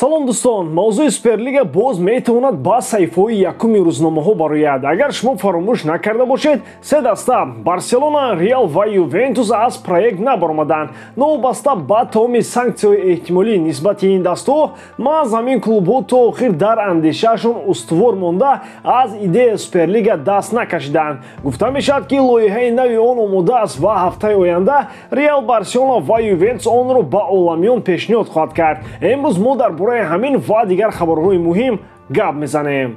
Салом дӯстон, мавзӯи Суперлига боз метавонад ба саҳифаҳои якуми рӯзномаҳо барояд. Агар шумо фаромӯш накарда бошед, се даста Барселона, Реал ва Ювентус аз проект набаромаданд. Новобаста ба тамоми санксияҳои эҳтимолӣ нисбати ин дастаҳо, маҳз ҳамин клубҳо то охир дар андешаашон устувор монда аз идеяи Суперлига даст накашиданд. Гуфта мешавад, ки лоиҳаи нави он омода аст ва ҳафтаи оянда Реал, Барселона ва Ювентус онро ба оламиён пешниҳод хоҳад кард. Имрӯз мо дар бораи ҳамин ва дигар хабарҳои муҳим гап мезанем.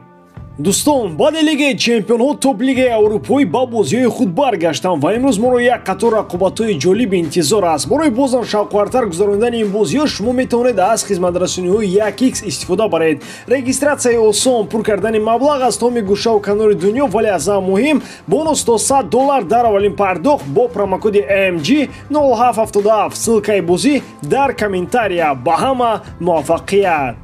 Дӯстон, баъди Лигаи чемпионҳо топ-лигаи аврупоӣ ба бозиҳои худ баргаштанд ва имрӯз моро як қатор рақобатҳои ҷолиб интизор аст. Барои бозам шавқовартар гузаронидани ин бозиҳо шумо метавонед аз хизматрасониҳои 1x истифода баред. Регистратсияи осон, пур кардани маблағ аз тамоми гӯшаву канори дунё, вале аз ҳама муҳим бонус то $100 дар аввалин пардохт бо промокоди MG 0777. Ссылкаи бозӣ дар комментария. Ба ҳама муваффақият!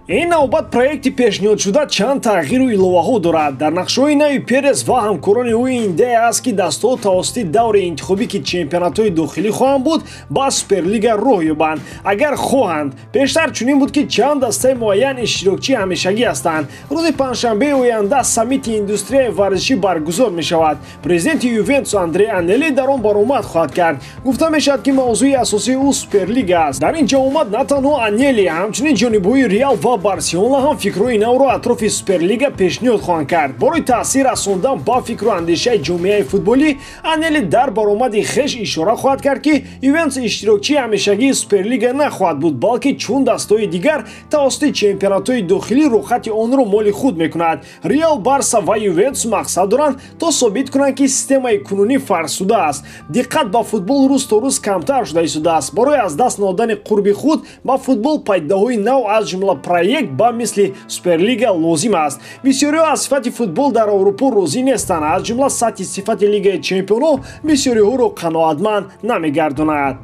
Ин навбат проекти пешниҳодшуда чанд тағйиру иловаҳо дорад. Дар нақшаҳои нави Перес ва ҳамкорони ӯ ин идея аст, ки дастаҳо тавассути даври интихобӣ, ки чемпионатҳои дохилӣ хоҳанд буд, ба Суперлига роҳ ёбанд, агар хоҳанд. Пештар чунин буд, ки чанд дастаи муайян иштирокчии ҳамешагӣ ҳастанд. Рӯзи панҷшанбеи оянда саммити индустрияи варзишӣ баргузор мешавад. Президенти Ювентус Андре Анели дар он баромад хоҳад кард. Гуфта мешавад, ки мавзӯи асосии ӯ Суперлига аст. Дар ин ҷамъомад на танҳо Анели, ҳамчунин ҷонибҳои Реал ва Барселона ҳам фикрҳои навро атрофи Суперлига пешниҳод хоҳанд кард. Барои таъсир расондан ба фикру андешаи ҷомеаи футболӣ, Анели дар баромади хеш ишора хоҳад кард, ки Ювентус иштирокчии ҳамешагии Суперлига нахоҳад буд, балки чун дастаҳои дигар тавассути чемпионатҳои дохилӣ рӯхати онро моли худ мекунад. Реал, Барса ва Ювентус мақсад доранд то собит кунанд, ки системаи кунунӣ фарсуда аст. Диққат ба футбол рӯз то рӯз камтар шуда истодааст. Барои аз даст надодани қурби худ ба футбол падидаҳои нав, аз ҷумла проект ба мисли Суперлига лозим аст. Бисёриҳо аз сифати футбол дар Аврупо розӣ нестанд, аз ҷумла сатҳи сифати Лигаи чемпионҳо бисёриҳоро қаноатманд намегардонад.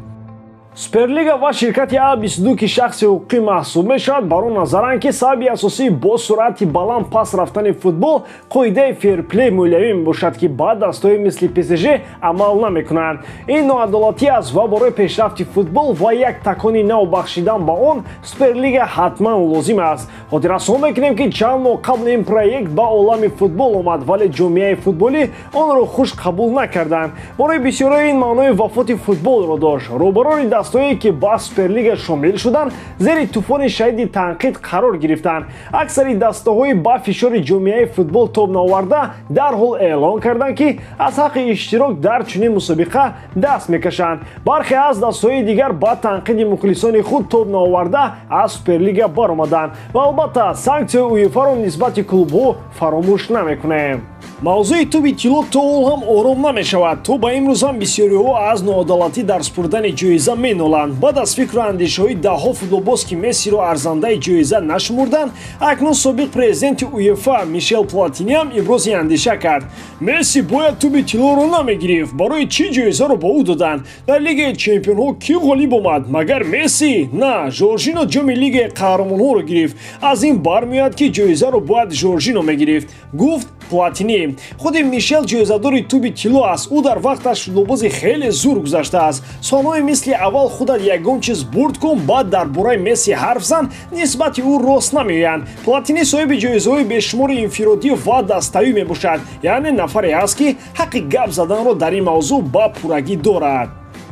Суперлига ва ширкати А22, ки шахси ҳуқуқӣ маҳсуб мешавад, бар он назаранд, ки сабаби асосии бо суръати баланд пас рафтани футбол қоидаи ферплей молиявӣ мебошад, ки ба дастаҳои мисли ПСЖ амал намекунанд. Ин ноадолатӣ аст ва барои пешрафти футбол ва як такони нав бахшидан ба он Суперлига ҳатман лозим аст. Хотиррасон мекунем, ки чанд моҳ қабл ин проект ба олами футбол омад, вале ҷомеаи футболӣ онро хуш қабул накарданд. Барои бисёриҳо ин маънои вафоти футболро дошт. Роҳбарони дастҳое, ки ба Суперлига шомил шуданд, зери тӯфони шадиди танқид қарор гирифтанд. Аксари дастаҳои ба фишори ҷомеаи футбол тоб наоварда дарҳол эълон карданд, ки аз ҳаққи иштирок дар чунин мусобиқа даст мекашанд. Бархе аз дастҳои дигар ба танқиди мухлисони худ тоб наоварда аз Суперлига баромаданд ва албатта санксияи УЕФАро нисбати клубҳо фаромӯш намекунем. Мавзӯи тӯби тилло то ҳол ҳам ором намешавад. То ба имрӯз ҳам бисёриҳо аз ноадолатӣ дар супурдани ҷоиза меноланд. Баъд аз фикру андешаҳои даҳҳо футболбоз, ки Мессиро арзандаи ҷоиза нашумурданд, акнун собиқ президенти УЕФА Мишел Платини ҳам ибрози андеша кард. Месси бояд тӯби тиллоро намегирифт. Барои чӣ ҷоизаро ба ӯ доданд? Дар Лигаи чемпионҳо кӣ ғолиб омад? Магар Месси? На, Жоржино ҷоми Лигаи қаҳрамонҳоро гирифт. Аз ин бармеояд, ки ҷоизаро бояд Жоржино мегирифт, гуфт Платини. Худи Мишел ҷоизадори тӯби тилло аст. Ӯ дар вақташ футболбози хеле зур гузаштааст. Суханҳои мисли аввал худат ягон чиз бурд кун, баъд дар бораи Месси ҳарф зан нисбати ӯ рост намеоянд. Платини соҳиби ҷоизаҳои бешумори инфиродӣ ва даставӣ мебошад, яъне нафаре аст, ки ҳаққи гап заданро дар ин мавзӯъ ба пуррагӣ дорад.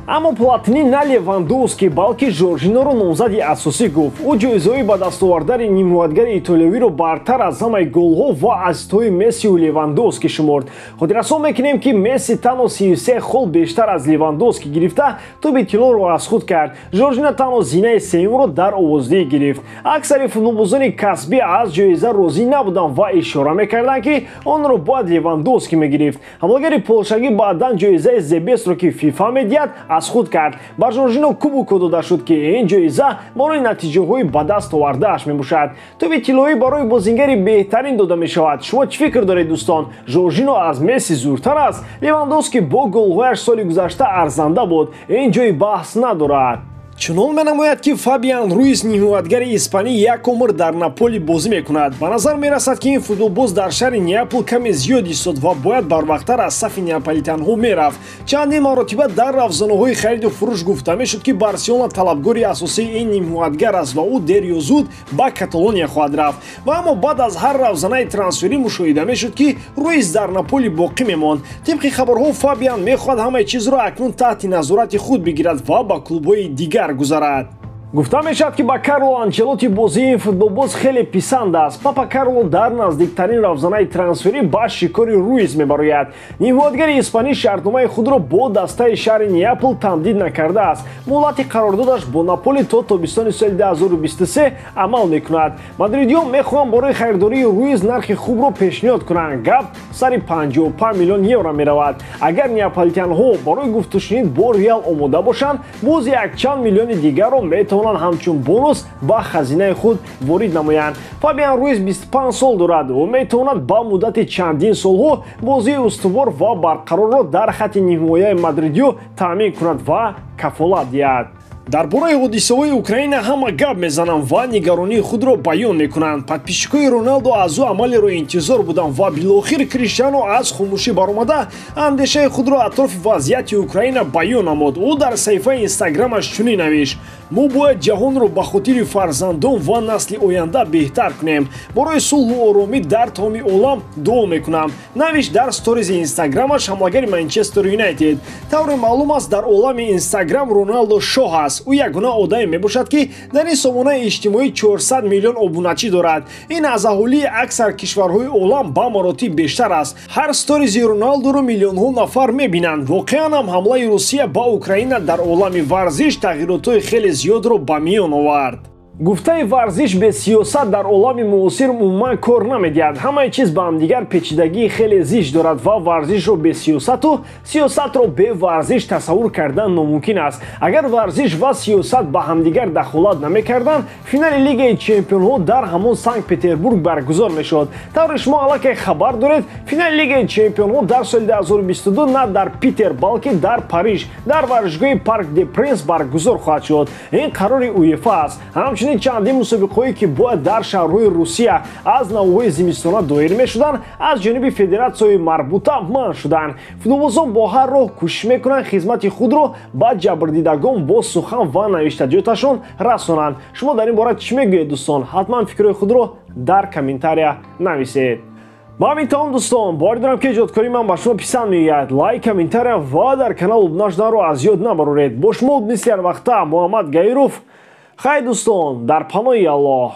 Аммо Платини на Левандовски, балки Жоржиноро номзади асосӣ гуфт. Ӯ ҷоизаҳои ба дастовардани нимҳоятгари итолиёвиро бартар аз ҳамаи голҳо ва ассистҳои Мессиу Левандовски шуморд. Хотиррасон мекунем, ки Месси танҳо 33 хол бештар аз Левандовски гирифта тӯби тиллоро аз худ кард. Жоржино танҳо зинаи сеюмро дар овоздиҳӣ гирифт. Аксари футболбозони касбӣ аз ҷоиза розӣ набуданд ва ишора мекарданд, ки онро бояд Левандовски мегирифт. Ҳамлагари полшагӣ баъдан ҷоизаи Зебесро, ки ФИФА медиҳад, аз худ кард. Ба Жоржино кубокро дода шуд, ки ин ҷоиза барои натиҷаҳои ба даст овардааш мебошад. Тӯби тиллоӣ барои бозингари беҳтарин дода мешавад. Шумо чӣ фикр доред, дӯстон? Жоржино аз Месси зуртар аст? Левандовски бо голҳояш соли гузашта арзанда буд. Ин ҷои баҳс надорад. Чунон менамояд, ки Фабиан Руис, нимҳимоятгари испанӣ, як умр дар Наполи бозӣ мекунад. Ба назар мерасад, ки ин футболбоз дар шаҳри Неапол каме зиёд истод ва бояд барвақттар аз сафи неаполитанҳо мерафт. Чандин маротиба дар равзанаҳои хариду фурӯш гуфта мешуд, ки Барселона талабгори асосии ин нимҳимоятгар аст ва ӯ дер ё зуд ба Каталония хоҳад рафт. Ва аммо баъд аз ҳар равзанаи трансферӣ мушоҳида мешуд, ки Руис дар Наполи боқӣ мемонд. Тибқи хабарҳо, Фабиан мехоҳад ҳамаи чизро акнун таҳти назорати худ бигирад ва ба клубҳои дигар гузарад. Гуфта мешавад, ки ба Карло Анчелоти бозии ин футболбоз хеле писанд аст. Папа Карло дар наздиктарин равзанаи трансферӣ ба шикори Руис мебарояд. Нимҳимоятгари испанӣ шартномаи худро бо дастаи шаҳри Неапол тамдид накардааст. Муҳлати қарордодаш бо Наполи то тобистони соли 2023 амал мекунад. Мадридиён мехоҳанд барои харидории Руис нархи хубро пешниҳод кунанд. Гап сари 55 миллион евро меравад. Агар неаполитянҳо барои гуфтушунид бо Реал омода бошанд, боз якчанд миллиони дигарро метавонанд ҳамчун бонус ба хазинаи худ ворид намоянд. Фабиан Руис 25 сол дорад. Ӯ метавонад ба муддати чандин солҳо бозии устувор ва барқарорро дар хатти нимҳимояи мадридиё таъмин кунад ва кафолат диҳад. Дар бораи ҳодисаҳои Украина ҳама гап мезананд ва нигаронии худро баён мекунанд. Подписчикои Роналдо аз ӯ амалеро интизор буданд ва билохир Криштиано аз хомӯшӣ баромада, андешаи худро атрофи вазъияти Украина баён намуд. Ӯ дар саҳифаи Инстаграмаш чунин навишт: «Мо бояд ҷаҳонро ба хотири фарзандон ва насли оянда беҳтар кунем. Барои сулҳу оромӣ дар тамоми олам дуо мекунам», навишт дар сторизи Инстаграмаш ҳамлагари Манчестер Юнайтед. Тавре маълум аст, дар олами Инстаграм Роналдо шоҳ аст. Ӯ ягона одаме мебошад, ки дар ин сомонаи иҷтимоӣ 400 миллион обуначӣ дорад. Ин аз аҳолии аксар кишварҳои олам ба маротиб бештар аст. Ҳар сторизи Роналдоро миллионҳо нафар мебинанд. Воқеан ҳам ҳамлаи Русия ба Украина дар олами варзиш тағйиротҳои хеле зиёдро ба миён овард. Гуфтаи варзиш бе сиёсат дар олами муосир умуман кор намедиҳад. Ҳамаи чиз ба ҳамдигар печидагии хеле зич дорад ва варзишро бе сиёсату сиёсатро бе варзиш тасаввур кардан номумкин аст. Агар варзиш ва сиёсат ба ҳамдигар дахолат намекарданд, финали Лигаи чемпионҳо дар ҳамон Санкт Петербург баргузор мешуд. Тавре шумо аллакай хабар доред, финали Лигаи чемпионҳо дар соли 2022 на дар Питер, балки дар Париж, дар варзишгоҳи Парк де Принс баргузор хоҳад шуд. Ин қарори УЕФА аст. Ҳамчунин чандин мусобиқаҳое, ки бояд дар шаҳрҳои Русия аз навъҳои зимистона доир мешуданд, аз ҷониби федератсияҳои марбута манъ шуданд. Футболбозон бо ҳар роҳ кӯшиш мекунанд хизмати худро ба ҷабрдидагон бо сухан ва навиштаҷоташон расонанд. Шумо дар ин бора чӣ мегӯед, дӯстон? Ҳатман фикрҳои худро дар комментария нависед. Ба ҳамин тамом, дӯстон. Боварӣ дорам, ки эҷодкории ман ба шумо писанд меояд. Лайк, комментария ва дар канал обуна шуданро аз ёд набароред. Бо шумо мисли ҳар вақта Муҳаммад Гаиров. Хай, дӯстон, дар паноҳи Аллоҳ.